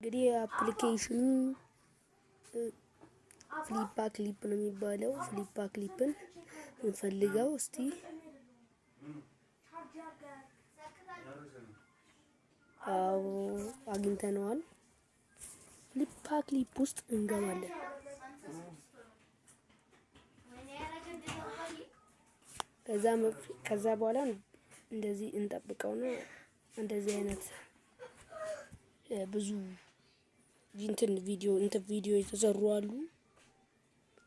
እንግዲህ application ኑ FlipaClip ነው የሚባለው። FlipaClip ን እንፈልገው እስቲ። አዎ፣ አግኝተነዋል። FlipaClip ውስጥ እንገባለን። ከዛ በኋላ እንደዚህ እንጠብቀውና እንደዚህ አይነት ብዙ እንትን ቪዲዮ የተሰሩ አሉ።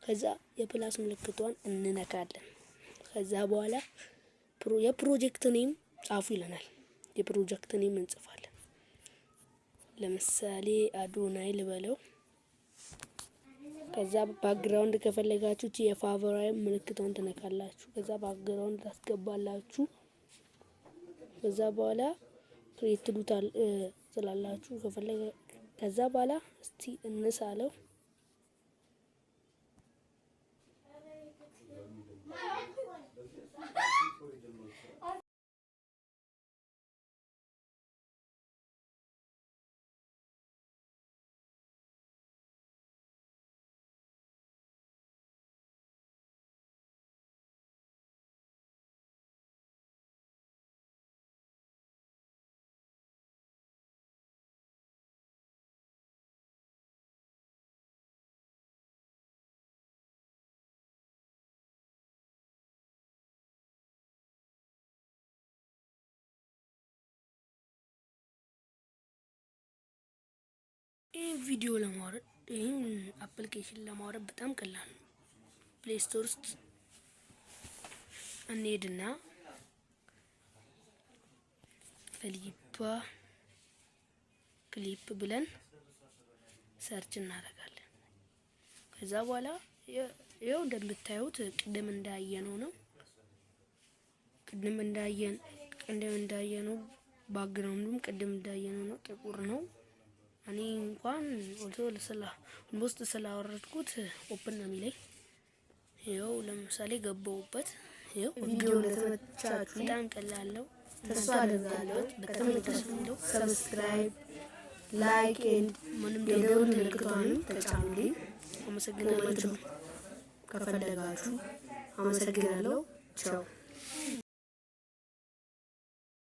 ከዛ የ plus ምልክቷን እንነካለን። ከዛ በኋላ የ project name ጻፉ ይለናል። የ project name እንጽፋለን። ለምሳሌ አዶናይ ልበለው። ከዛ background ከፈለጋችሁ የ favorite ምልክቷን ትነካላችሁ። ከዛ background ታስገባላችሁ። ከዛ በኋላ create ትሉታል ትላላችሁ ከፈለገ። ከዛ በኋላ እስቲ እንሳለው። ይህን ቪዲዮ ለማውረድ፣ ይህን application ለማውረድ በጣም ቀላል ነው። Play Store ውስጥ እንሄድና FlipaClip ብለን search እናደርጋለን። ከዛ በኋላ ይኸው እንደምታዩት ቅድም እንዳየነው ነው። ቅድም እንዳየነው background ኡም ቅድም እንዳየነው ነው፣ ጥቁር ነው። እኔ እንኳን also ስላ ውስጥ ስላወረድኩት open ነው የሚለኝ። ይኸው ለምሳሌ ገባሁበት። ይኸው ቪዲዮ ለተመቻችሁ በጣም ቀላል ነው። ተስፋ አደርጋለሁ። በጣም ደስ የሚለው Subscribe፣ like and ምንም የደውል ምልክቷንም ተጫኑልኝ። አመሰግናለሁ። Comment ም ከፈለጋችሁ። አመሰግናለሁ። ቻው።